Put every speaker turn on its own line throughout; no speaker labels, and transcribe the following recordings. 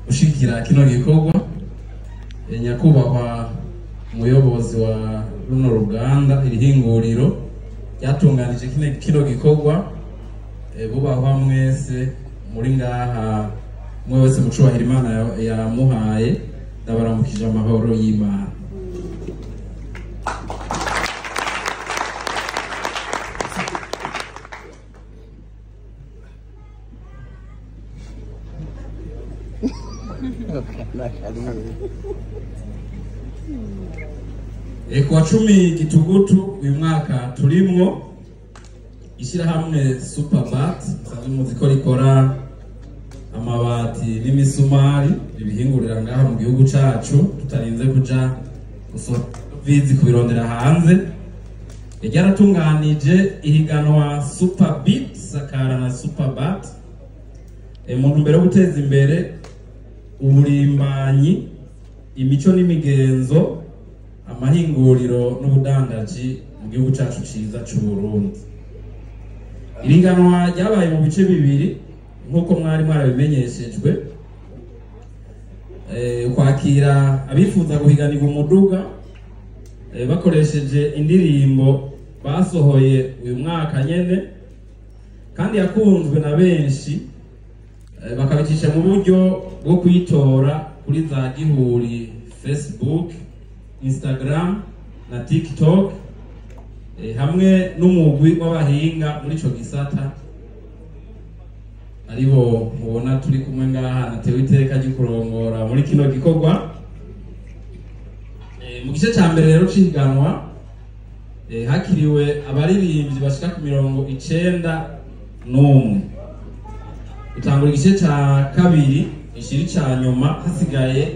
Gushigikira kino gikorwa, nyakubahwa umuyobozi wa runo ruganda, iri hinguriro ryatunganije kino gikorwa, bubahwa mwese muri ngaha, mwe wese mu cubahiro Imana yamuhaye, ndabaramukije amahoro y'Imana. Kuwa 10 Gitugutu uyu mwaka turimwo, ishyirahamwe Superbat musanzwe muzi ko rikora amabati n'imisumari, ribihingurira ngaha mu gihugu cacu tutarinze kuja gusovizi kubirondera hanze, ryaratunganije ihiganwa Superbeat Sakara na Superbat mu ntumbero yo guteza imbere uburimbanyi, imico n'imigenzo, amahinguriro n'ubudandaji mu gihugu cacu ciza c'u Burundi. Iriganwa ryabaye mu bice bibiri nk'uko mwari mwarabimenyeshejwe, kwakira abifuza guhiganirwa umuduga bakoresheje indirimbo basohoye uyu mwaka nyene kandi yakunzwe na benshi, bakabicisha mu buryo bwo kuyitora kuri za gihuri Facebook, Instagram na TikTok, hamwe n'umugwi w'abahinga muri ico gisata aribo mubona turi kumwe ngaha, natewe iteka ryo kurongora muri kino gikorwa. Mu gice ca mbere rero c'ihiganwa, hakiriwe abaririmbyi bashika ku 91. Gutangura igice ca kabiri ishiri ca nyuma hasigaye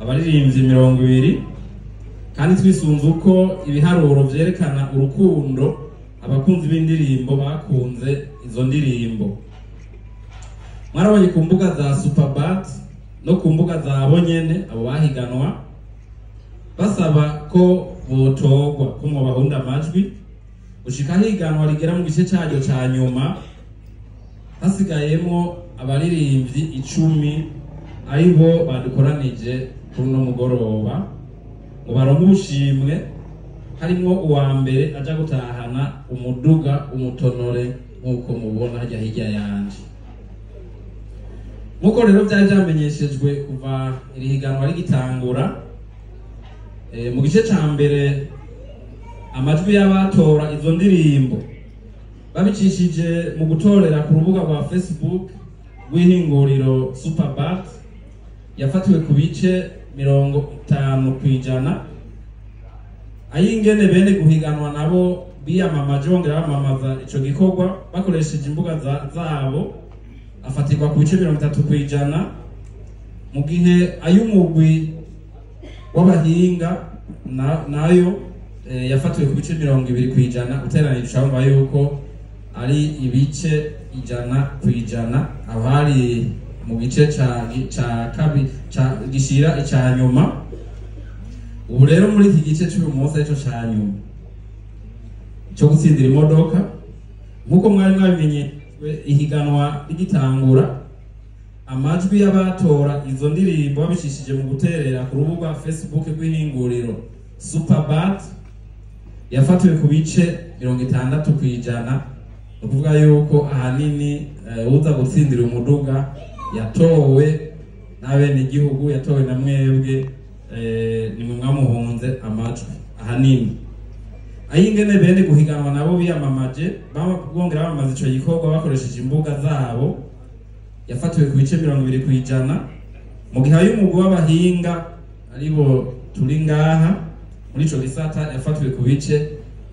abaririmbyi 20, kandi twisunze uko ibiharuro vyerekana urukundo abakunzi b'indirimbo bakunze izo ndirimbo. Mwarabonye ku mbuga za Superbat no ku mbuga za bonyene abo bahiganwa basaba ko botorwa, ko mwobahunda amajwi, gushika higanwa rigera mu gice caryo ca nyuma hasigayemwo abaririmbyi 10 aribo badukoranije kuri uno mugoroba ngo baronke ubushimwe, harimwo uwa mbere aja gutahana umuduga umutonore nk'uko mubona harya hirya yanje. Nk'uko rero vyari vyamenyeshejwe kuva iri higanwa rigitangura, mu gice ca mbere amajwi y'abatora izo ndirimbo babicishije mu gutorera ku rubuga rwa Facebook rw'ihinguriro Superbat yafatiwe ku bice 50%, ayingene bene guhiganwa nabo biyamamaje bongera bamamaza ico gikorwa bakoresheje imbuga zabo afatirwa ku bice 30%, mu gihe ay'umugwi w'abahinga nayo yafatiwe ku bice 20%, uteranije urumva yuko ari ibice 100%, aho hari mu gice ca kabiri gishira ica nyuma. Ubu rero muri iki gice c'uyu munsi arico ca nyuma co gutsindira imodoka, nk'uko mwari mwabimenye ihiganwa rigitangura, amajwi y'abatora izo ndirimbo babicishije mu guterera ku rubuga Facebook rw'ihinguriro Superbat yafatiwe ku bice 60%, ni ukuvuga yuko ahanini uza gutsindira umuduga yatowe n'abenegihugu, yatowe na mwebwe, nimwe mwamuhunze amajwi ahanini. Ayingene bene guhiganwa nabo biyamamaje bongera bamamaza ico gikorwa bakoresheje imbuga zabo yafatiwe ku bice 20%, mu gihe ay'umugwi w'abahinga aribo turi ngaha muri ico gisata yafatiwe ku bice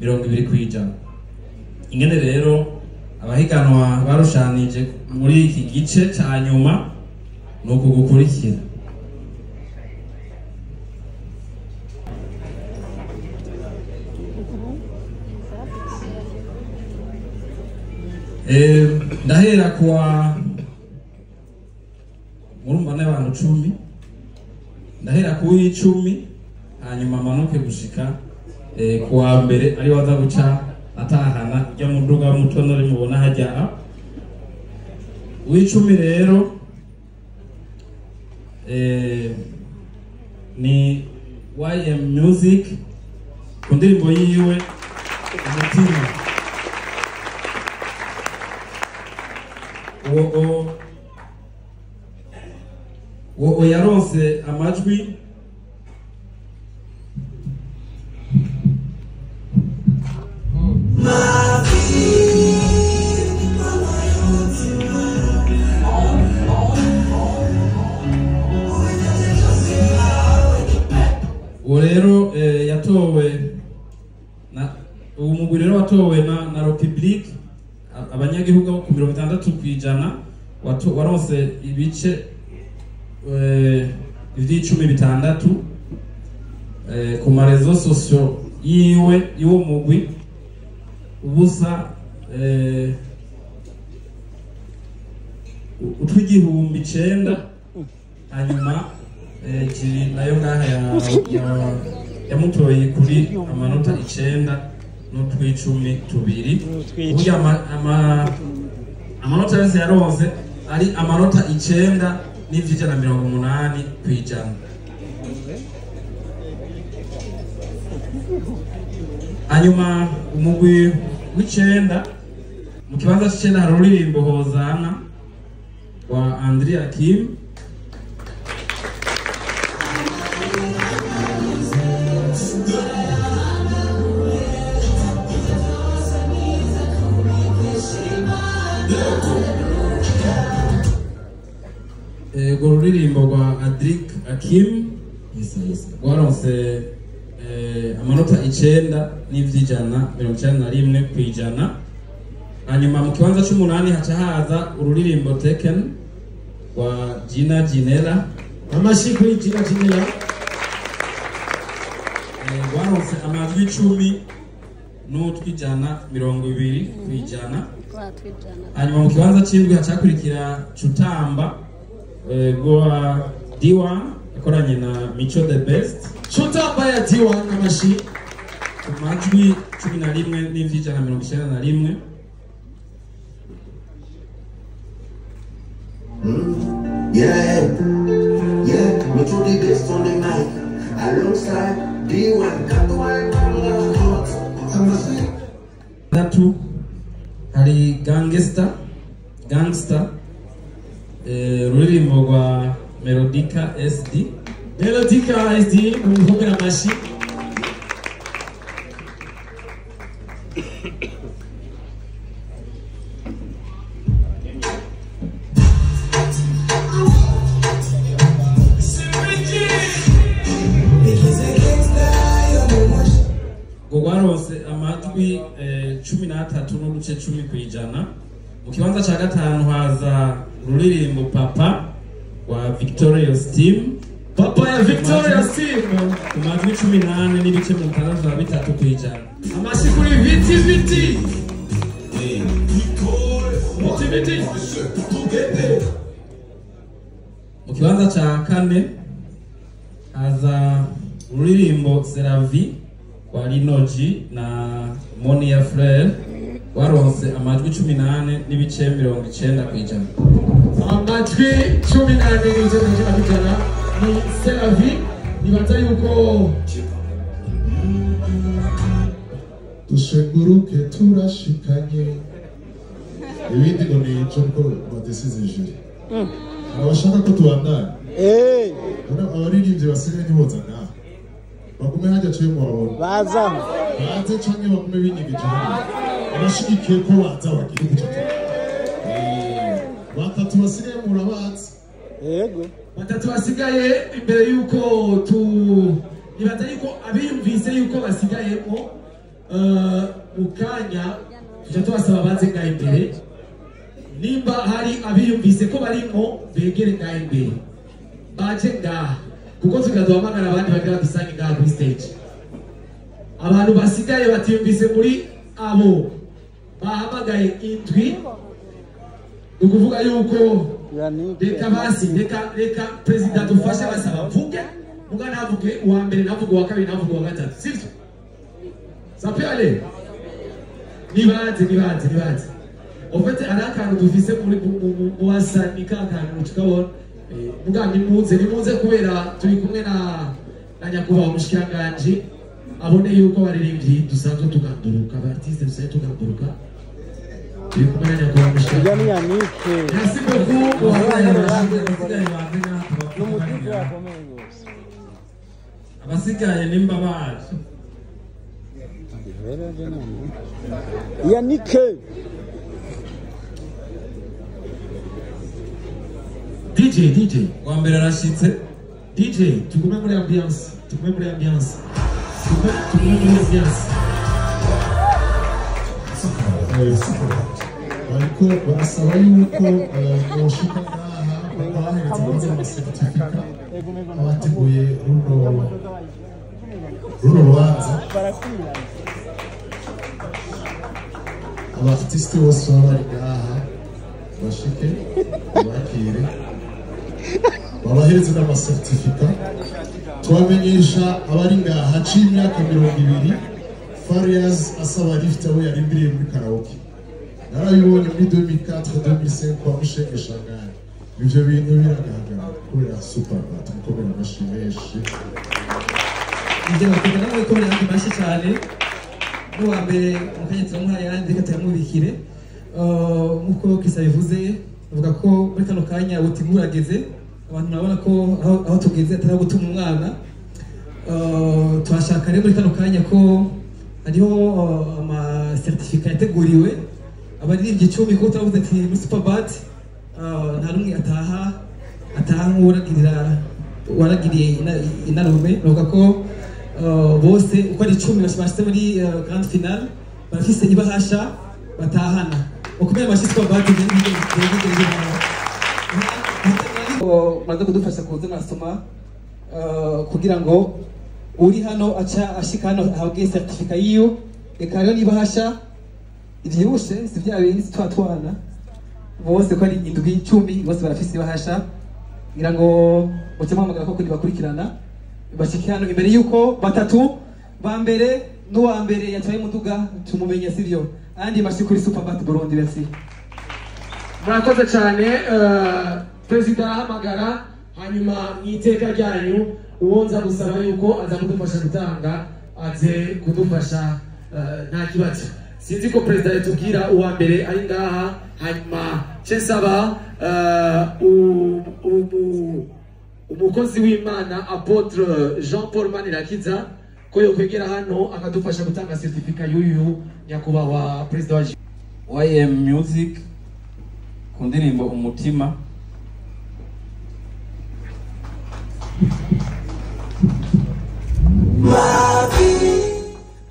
20%. Ingene rero abahiganwa barushanije muri iki gice ca nyuma ni uku gukurikira. Ndahera kuwa murumva n'abantu 10, ndahera ku 10 hanyuma manuke gushika kuwa mbere ari waza guca atahana ujya mu nduga mutonore mubona hajya. Uw'icumi rero ni YM Music ku ndirimbo yiwe Umutima. Uwo yaronse amajwi uwo rero yatowe na uwo mugwi rero watowe na Republique, abanyagihugu bo ku 60% waronse ibice ivy'icumi bitandatu ku ma réseaux sociaux yiwe y'uwo mugwi ubusa utw'igihumbi 9. Hanyuma jury nayo ngaha yamutoye kuri amanota 9 n'utw'icumi 2. Burya amanota yose yaronse ari amanota 9.80%. Hanyuma umugwi w'icenda, mu kibanza c'icenda hari ururirimbo Hozana wa Andrea Kim. Urwo ruririmbo rwa Adric Akim rwaronse amanota 9.91%. Hanyuma mu kibanza c'umunani haca haza ururirimbo Taken rwa Gina Ginella.
Amashyi kuri Gina Ginella.
Rwaronse amajwi 10.20%. Hanyuma mu kibanza c'indwi hacakurikira Cutamba rwa D1 yakoranye na Mico the Best.
Cutamba ya D1, amashyi.
Ku majwi 11.91.
Yeah, Mico the Best on the mic. Alongside D1, got the wine hot.
Tatu hari Gangster ruririmbo rwa Melodica SD.
Melodica SD, mumukomere amashyi.
Ngo rwaronse amajwi 13.10%. Mu kibanza ca gatanu haza ururirimbo Papa wa Victorious Team.
Papa ya Victorious Team.
Ku majwi 18.63%.
Amashyi kuri Viti Viti Viti Viti.
Mu kibanza ca kane haza ururirimbo Seravi wa Linoji na Monia Frere, waronse amajwi 18.90%.
Amajwi 18.90% ni Seravi. Nibaza yuko
Dushenguruke, turashikanye. Ibindi ngo ni ico kuko badesize jury. Abashaka ko tubandanya none abaririmbyi basigaye ntiboza ngaha, bagume hajya ciye mubabona.
Baza.
Baze canke bagume binyegeje hariya. Abashigikiye ko baza bagira ico batatu basigaye murabazi.
Yego.
Batatu basigaye, imbere yuko tu nibaza yuko abiyumvise yuko basigayemo mu kanya tuja tubasaba baze ngaha imbere. Nimba hari abiyumvise ko barimo, begere ngaha imbere, baje ngaha, kuko tugaduhamagara abandi bagira dusange ngaha kuri stage. Abantu basigaye batiyumvise muri abo bahamagaye indwi, ni ukuvuga yuko reka basi reka perezida dufashe basaba mvuge muga navuge uwa mbere, navuge uwa kabiri, navuge uwa gatatu, sivyo? Ça peut aller. Nibaze, nibaze, nibaze. En fait, hari akantu dufise muri mu basani, ka kantu tukabona Muga nimuze kubera turi kumwe na nyakubahwa umushikiranganji abone yuko abaririmbyi dusanzwe tuganduruka, aba artiste dusanzwe tuganduruka. Turi kumwe na nyakubahwa umushikiranganji. Merci beaucoup.
Abasigaye nimba baje.
Yannick
DJ
wa mbere arashitse.
DJ tugume muri ambiance, tugume muri ambiance, tugume muri ambiance.
Bariko barasaba yuko mwoshika ngaha bakabahereza amasertifika abateguye runo rubanza. Aba artiste bose baba bari ngaha bashike bakire babahereze n'amasertifika. Tubamenyesha abari ngaha haciye imyaka 20 Farious asaba lift aho yarimbiriye muri karaoke. Narabibonye muri 2004 2005 kwa Mushenge Shanghai. Ivyo bintu biragaragara kubera Superbat mukomera amashi menshi.
Ivyo bakunda namwe komera amashi cyane. N'uwa mbere mukanya turamuhaye ayandi reka tuyamubikire. Nk'uko Kisa bivuze, avuga ko muri kano kanya ubutumwa burageze, abantu murabona ko aho tugeze atari aho gutuma umwana. Turashaka rero muri kano kanya ko hariho amasertifika yateguriwe abaririmbyi 10, kuko turavuze ati muri Superbat nta n'umwe ataha nk'uwaragiriye inarume. Bavuga ko bose uko ari 10 bashitse muri grande finale barafise ibahasha batahana. Ukomeye amashyi Superbat maze kudufasha kuza nasoma kugira ngo uri hano aca ashika hano ahabwe certificat yiyo. Reka rero nibahasha ivyibushe si vya bindi twatwana bose ko ari indwi 10 bose barafise ibahasha, ngira ngo muce muhamagara ko bakurikirana bashike hano imbere yuko batatu ba mbere n'uwa mbere yatwaye umuduga tumumenye, sivyo? Andi mashi kuri Superbat Burundi. Merci.
Murakoze cyane. Perezida arahamagara, hanyuma mu iteka ryanyu uwo nza gusaba yuko aza kudufasha gutanga aze kudufasha nta kibazo. Sinzi ko perezida yatubwira uwa mbere ari ngaha, hanyuma ce nsaba umukozi w'Imana Apotre Jean Paul Manirakiza ko yokwegera hano akadufasha gutanga certificat y'uyu nyakubahwa perezida wa
YM Music ku ndirimbo Umutima.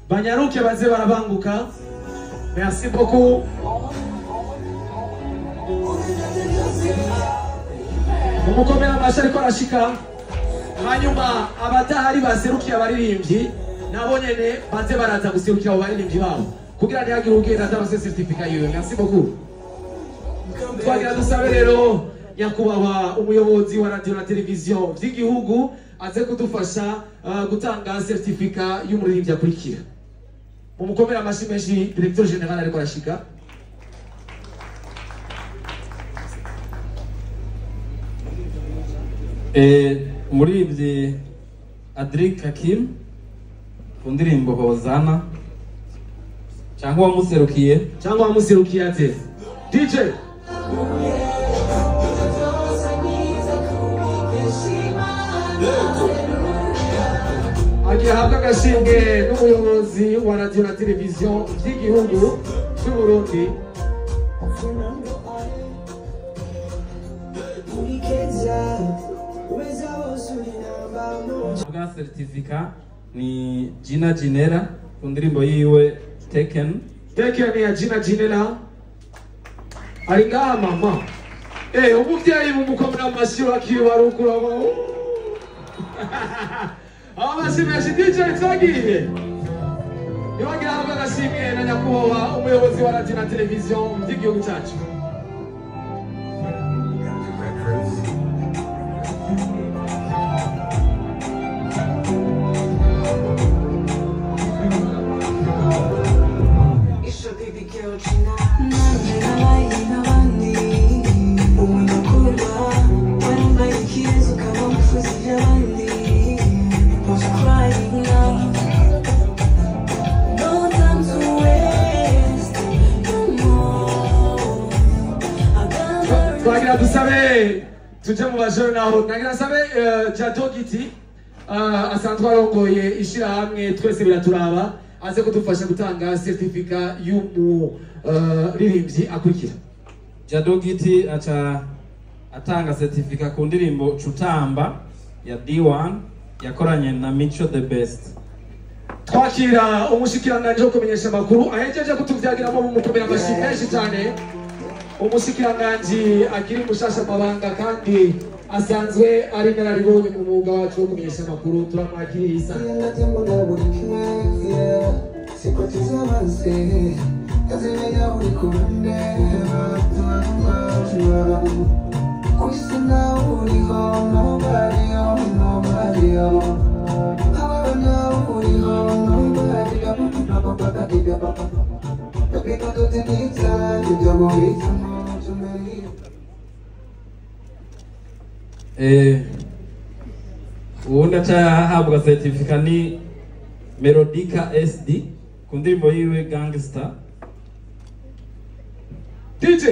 Banyaruke baze barabanguka. Merci beaucoup. Mumukomera amashyi ariko arashika. Hanyuma abatahari baserukiye abaririmbyi nabo nyene baze baraza guserukira abo baririmbyi babo kugira ntihagire ugenda atarose certificat yiwe. Merci beaucoup. Twagira dusabe rero nyakubahwa umuyobozi wa radio na televiziyo vy'igihugu aze kudufasha gutanga certificat y'umuririmbyi akurikira. Mumukomera amashyi menshi, directeur general ariko arashika.
Umuririmbyi Adric Hakim ku ndirimbo Hozana, cyangwa uwamuserukiye ate DJ.
Agiye ahabwa agashimwe n'umuyobozi wa radio na televiziyo by'igihugu cy'u Burundi.
Bwa certificat ni Gina Ginera ku ndirimbo yiwe Taken.
Taken ya Gina Ginera ari ngaha mama. Umuvyeyi mumukomera amashyi akibarukura. Amashyi menshi DJ twagiye. Nibagira ahabwa agashimwe na nyakubahwa umuyobozi wa radio na televiziyo by'igihugu cyacu. Tuje mu bajene naho nagira nsabe Jado Giti asanzwe arongoye ishirahamwe Twese Biraturaba aze kudufasha gutanga certificat y'umuririmbyi akurikira.
Jado Giti aca atanga certificat ku ndirimbo Cutamba ya D1 yakoranye na Mico the Best.
Twakira umushikiranganje wo kumenyesha amakuru ahejeje kutuvyagiramo mumukomera amashyi menshi cyane. Umushikiranganje akiri mushasha amabanga kandi asanzwe ari inararibonye mu mwuga wacu wo kumenyesha amakuru, turamwakiriye isa.
Uwundi acahabwa certificat ni Melodica SD ku ndirimbo yiwe Gangster.
DJ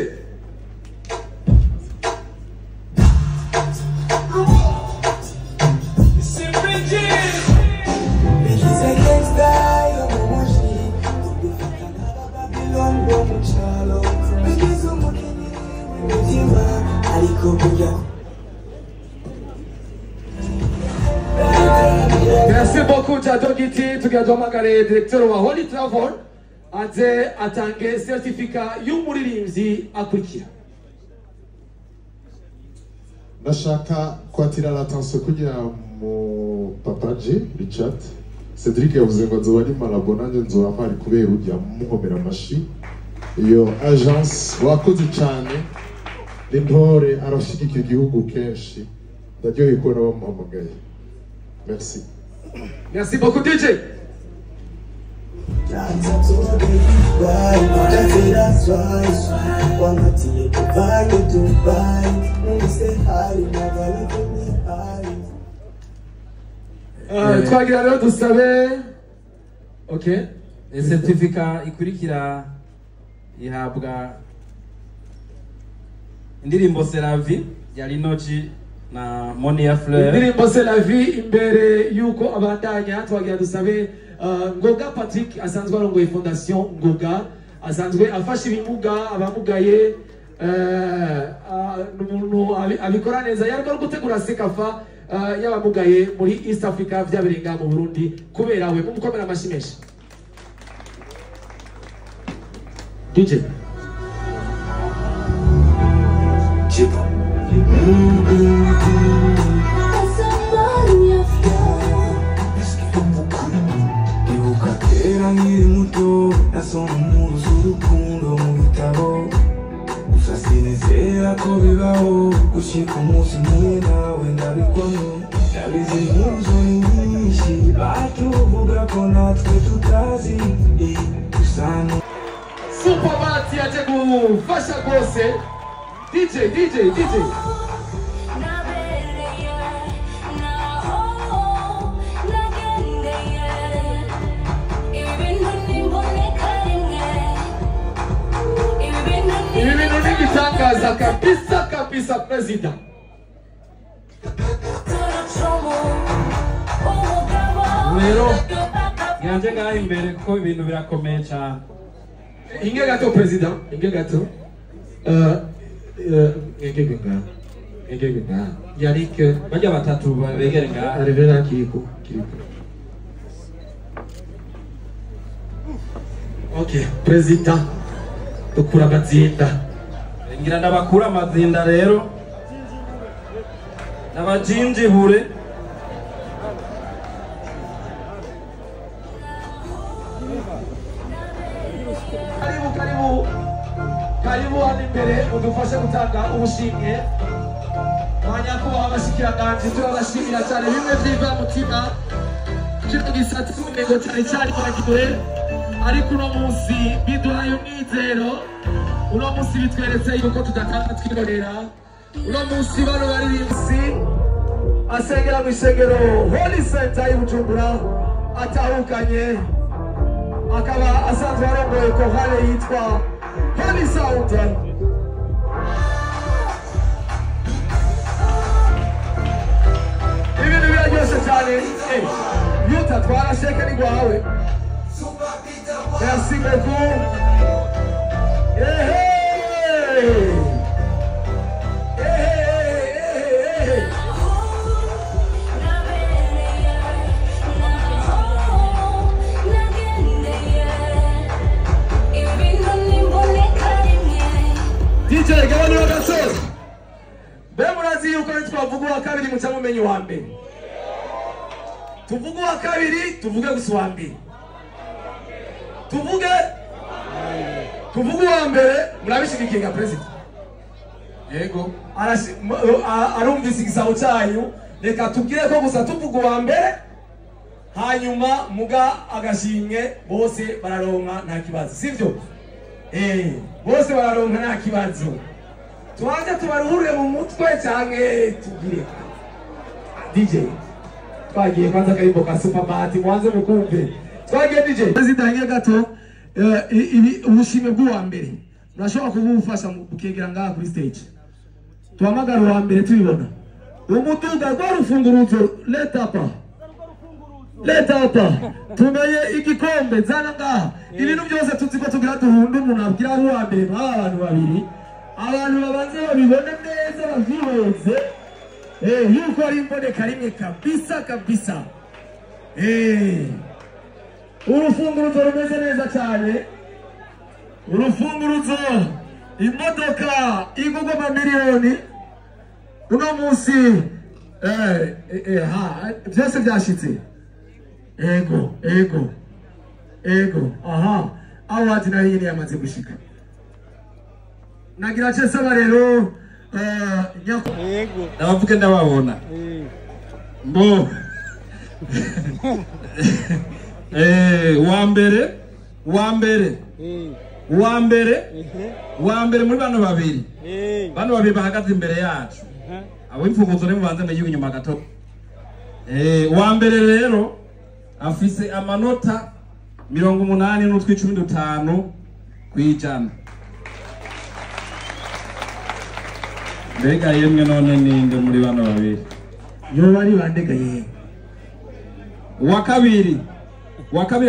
Merci beaucoup Jado Giti. Tugira duhamagare directeur wa Holy Travel aze atange certificat y'umuririmbyi akurikira.
Ndashaka kwatira l'attention kugira mu Papa G Richard Cedric yavuze ngo nzoba ari Malabo nanjye nzoba mpari kubera ujya muhomera amashi. Iyo agence wakoze cyane n'intore arashigikira igihugu kenshi, ndaryohewe kubona bamuhamagaye. Merci.
Merci beaucoup DJ. Twagira rero dusabe okay
certificat ikurikira ihabwa indirimbo C'est la vie ya Linoji na Monia Fleur.
Indirimbo C'est la vie imbere yuko abandanya twagira dusabe Ngoga Patrick asanzwe arongoye Fondation Ngoga, asanzwe afasha ibimuga abamugaye, n'umuntu abikora neza, yariko gutegura sekafa y'abamugaye muri East Africa vyabirenga mu Burundi kubera we mumukomera amashi menshi. DJ
Nkiri muto nasoma inkuru z'urukundo mu bitabo, gusa sinizera ko bibaho gushika umunsi mpuye nawe ndabikwamo. Ndabizi impuzu ni nyinshi batuvuga ko natwe tutazi gusa.
Superbat yaje gufasha rwose. DJ DJ DJ ibi bintu ni igitangaza kabisa kabisa perezida.
Rero yanje ngaha imbere kuko ibintu birakomeye cyane.
Inge gato perezida, inge gato. Inge ngaha. Inge ngaha. Yannick
bajya batatu begere ngaha.
Arrivera Kiriko, Kiriko. Okay, perezida. Dukura amazinda.
Ngira ndabakura amazinda rero. Nabajinjihure.
Karibu karibu. Karibu hano imbere udufashe gutanga ubushimwe. Banyakubaha abashikiranganje turabashimira cyane bimwe by'ivamutima. Kino gisata cy'umengo cyari cyari kwagiwe. Ariko uno munsi biduhaye umwizero, uno munsi bitweretse yuko tudatanga twirorera. Uno munsi bano baririmbyi asengera mu isengero Holy Center y'i Bujumbura atahukanye, akaba asanzwe arongoye korale yitwa Holy Sound. Twara sheke ni gwawe. Merci beaucoup. Hey, hey. Hey, hey. DJ gabanura gasozi. Be murazi yuko nitwavuga uwa kabiri muca mumenye uwa mbere. Tuvuge uwa kabiri, tuvuge gusa uwa mbere. Tuvuge uwa mbere, murabishigikiye nka president. Yego, arumvise igisabo cyanyu, reka tubwire ko gusa tuvuga uwa mbere, hanyuma muga agashimwe bose bararonka nta kibazo, sivyo? Bose bararonka nta kibazo. Tubanze tubaruhure mu mutwe canke tugire. DJ twagiye kwanza karibu ka Superbat mwanze mukumve. Twagiye DJ. President nge gato ibi ubushimwe bw'uwa mbere. Murashobora kubufasha mukegera ngaha kuri stage. Tuhamagara uwa mbere tubibona. Umuduga rwa rufunguruzo leta pa. Leta pa. Tumenye igikombe zana ngaha. Ibintu byose tuzi ko tugira duhunda umuntu abwira uwa mbere abantu babiri. Abantu babanze babibone neza bavyiheze. Yuko ari imboneka rimwe kabisa kabisa. Urufunguruzo rumeze neza cyane. Urufunguruzo imodoka igugwa amamiliyoni uno munsi byose byashitse. Ego ego ego aha award nayo nyine yamaze gushika. Nagira cyo saba rero
yego ndabavuge ndababona mbo wa mbere muri bano babiri bano babiri bahagaze imbere yacu abo imfunguzo ne mubanze mu inyuma gato. Wa mbere rero afise amanota 80.15 kwijana. Mbega yemwe none ninde muri bano babiri
yo bari bandega yemwe.
Wa kabiri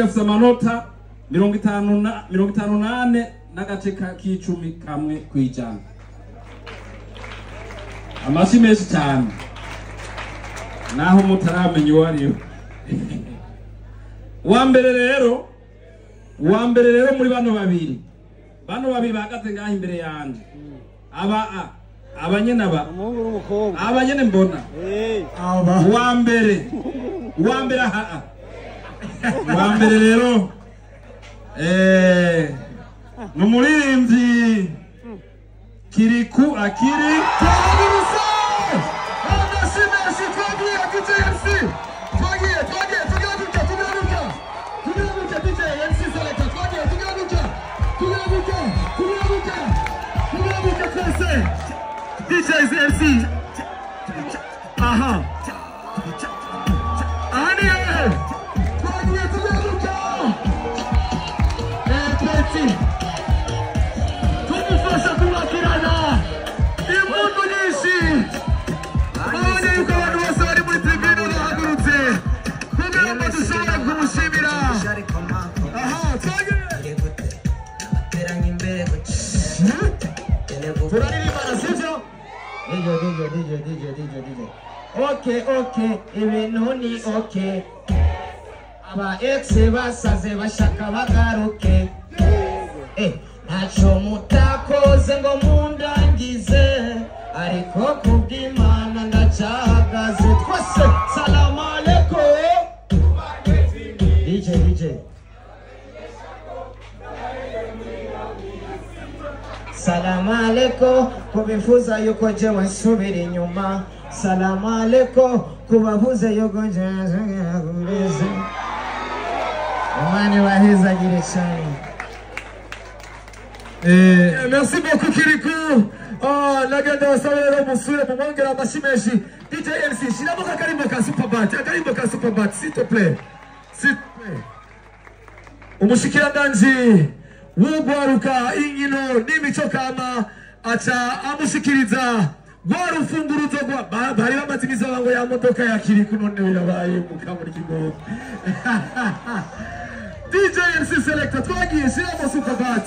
afise amanota 58 n'agace k'icumi kamwe kwijana. Amashi menshi cyane naho mutaramenya uwo ariwe. Wa mbere rero muri bano babiri bahagaze ngaho imbere yanje abanyene aba abanyene mbona wa mbere aha wa mbere rero numuririmbyi Kirikou Akili.
DJ MC. Aha. Tumufasha kubakirana impundu nyinshi. Mubonye yuko abantu bose bari muri tribune bahagurutse kugira ngo dushobore kumushimira. Aha, twagiye. Turaririmbana sivyo?
DJ. Okay, ibintu ni okay. Aba ex basaze bashaka bagaruke. Ntacyo mutakoze ngo mundangize, ariko kubw'Imana ndacyahagaze. Twese salamu alaikum. DJ. Salamu alaikum kubifuza yuko jewe nsubira inyuma. Salamu alaikum kubavuze yuko jewe nsubira. Imana ibahezagire cyane.
Merci beaucoup Kirikou. Nagenda basaba musubire mumwongera amashyi menshi. DJ MC shiramo akarimbo ka Superbat, akarimbo ka Superbat s'il te plaît. S'il te plaît. Umushikiranganji w'ugwaruka inkino n'imico kama aca amushikiriza rwa rufunguruzo rwa bari bamaze bamaze imisi bavuga ngo ya modoka ya Kiriku none yabaye mukamuri kigogo. DJ MC Selector twagiye shiramo Superbat.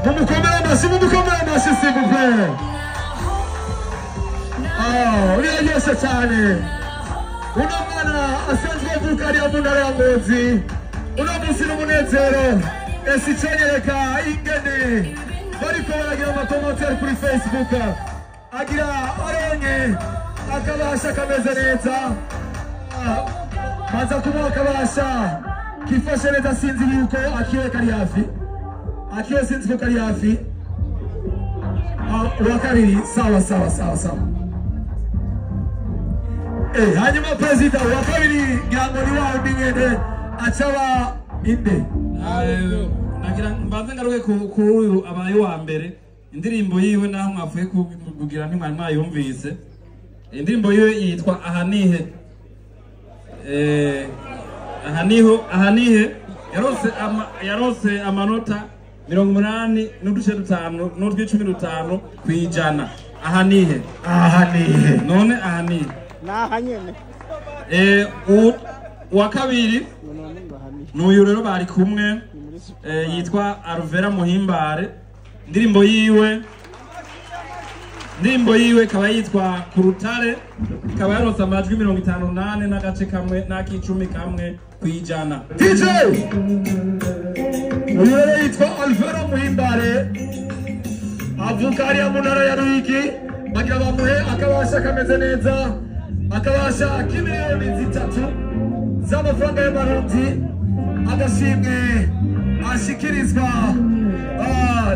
Mumukomere amashyi, mumukomere amashyi s'il vous plaît. Ah, biraryoshe cyane. Uno mwana asanzwe avuka ariyo mu ntara ya Ngozi. Uno munsi n'umunezero. Ese icyanyereka ingene bariko baragira amakomantere kuri Facebook. Agira aronye akabasha kameze neza. Banza kumuha akabasha kifashe neza, sinzi yuko akiwe kari hafi. Akiwe sinzi ko kari hafi. Uwa kabiri sawa sawa sawa sawa. Hanyuma perezida uwa kabiri ngira ngo ni wa wundi nyene acaba inde.
Nagira mbanze ngaruke kuri uyu abaye wa mbere. Indirimbo yiwe naho mwavuye kugira ntimwari mwayumvise. Indirimbo yiwe yitwa Ahanihe. Ahaniho, Ahanihe yarose amanota 85 n'utw'icumi kwijana. Ahanihe.
Ahanihe.
None ahanihe.
Naha nyene.
Uwa kabiri n'uyu rero bari kumwe, yitwa Alvera Muhimbare. Indirimbo yiwe ikaba yitwa Kurutare, ikaba yaronse amajwi 58 n'agace kamwe n'akicumi kamwe kwijana.
DJ uyu rero yitwa Alvera Muhimbare, avuka hariya mu ntara ya Ruyigi. Bagira bamuhe akabasha kameze neza, akabasha k'imiliyoni 3 z'amafaranga y'amarundi, agashimwe ashikirizwa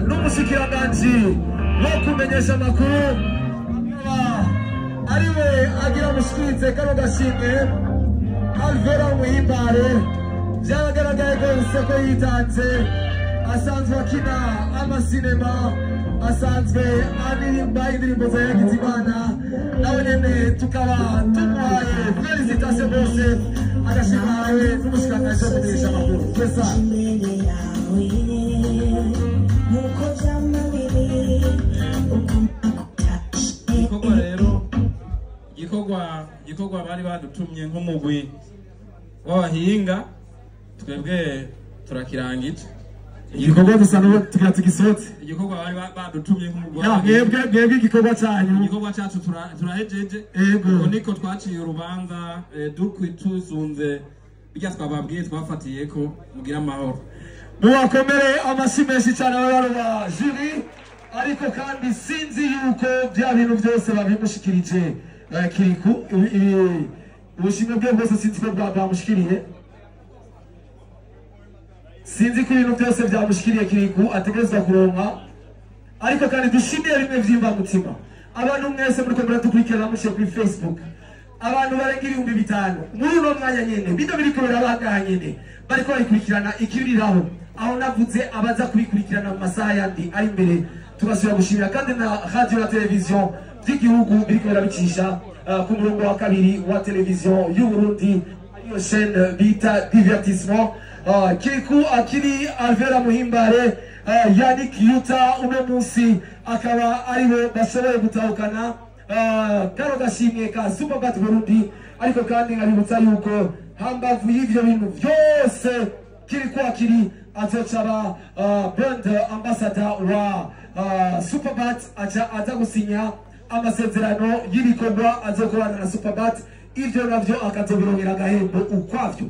n'umushikiranganji wo kumenyesha amakuru, akaba ariwe agira amushikirize kano gashimwe. Alvera Muhimbare byaragaragaye rwose ko yitanze, asanzwe akina amasinema, asanzwe aririmba indirimbo za Yagizimana, nawe nyene tukaba tumuhaye felicitation rwose, agashimwe n'umushikiranganji wo kumenyesha amakuru. Twese
igikorwa rero igikorwa bari badutumye nk'umugwi w'abahinga, twebwe turakirangije.
Igikorwa dusa n'ubu tugira tugisohotse.
Igikorwa bari badutumye nk'umugwi
mwebwe igikorwa cyanyu,
igikorwa cyacu turahejeje. Ubwo niko twaciye urubanza tuzunze bijya twababwiye twafatiye ko mugira amahoro.
Mubakomere amashyi menshi cyane abari ba jury, ariko kandi sinzi yuko bya bintu byose babimushikirije. Kiriku ubushimwe bwe bwose sinzi ko bwamushikiriye, sinzi ko ibintu byose byamushikiriye Kiriku ategerezwa kuronka. Ariko kandi dushimiye bimwe vy'imvamutima abantu mwese muriko muradukurikirana mushiye kuri Facebook, abantu barenga 5000 muri uno mwanya nyene bino biriko birabangaha nyene bariko bayikurikirana ikibiriraho. Aho navuze abaza kubikurikirana mu masaha yandi ari imbere. Tugasubira gushimira kandi na radio na television by'igihugu biriko birabicisha ku murongo wa kabiri wa television y'u Burundi, ariyo chaîne bita divertissement. Kiriku Akili, Alvera Muhimbare, Yannick Yuta uno munsi akaba ariwe bashoboye gutahukana kano gashimwe ka Superbat Burundi. Ariko kandi nkabibutsa yuko hambavu y'ivyo bintu vyose Kiriku Akili azocaba brand ambassador wa Superbat, aza gusinya amasezerano y'ibikorwa azokorana na Superbat, ivyo navyo akazobironkera agahembo ukwavyo.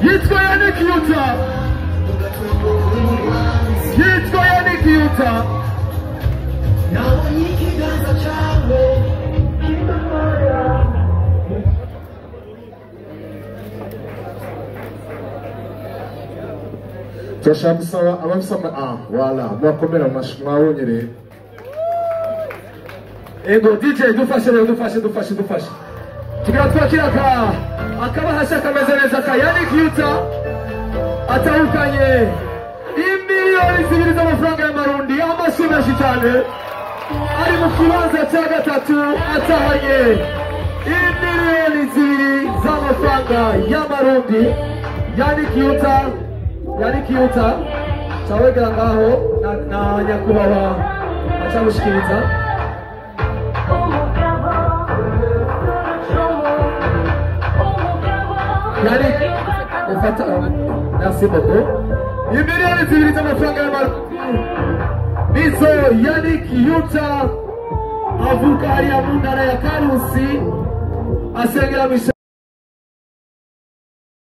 Yitwa Yannick Yuta, yitwa Yannick Yuta.
Turashaka gusaba abafise wala mwakomera amashyi mwabonye rero.
Ego DJ dufashe rero, dufashe dufashe dufashe tugira twakira akabahasha kameze neza ka Yannick Yuta. Atahukanye imiliyoni 2 z'amafaranga y'amarundi, amashyi menshi cyane. Ari mu kibanza cya gatatu atahanye imiliyoni 2 z'amafaranga y'amarundi. Yannick Yuta, Yannick Yuta cawegera ngaho na nyakubahwa acamushikiriza. Yannick, ufata, merci beaucoup. Imiliyoni 2 z'amafaranga y'amarundi nizo Yannick Yuta avuka hariya mu ntara ya Karusi, asengera.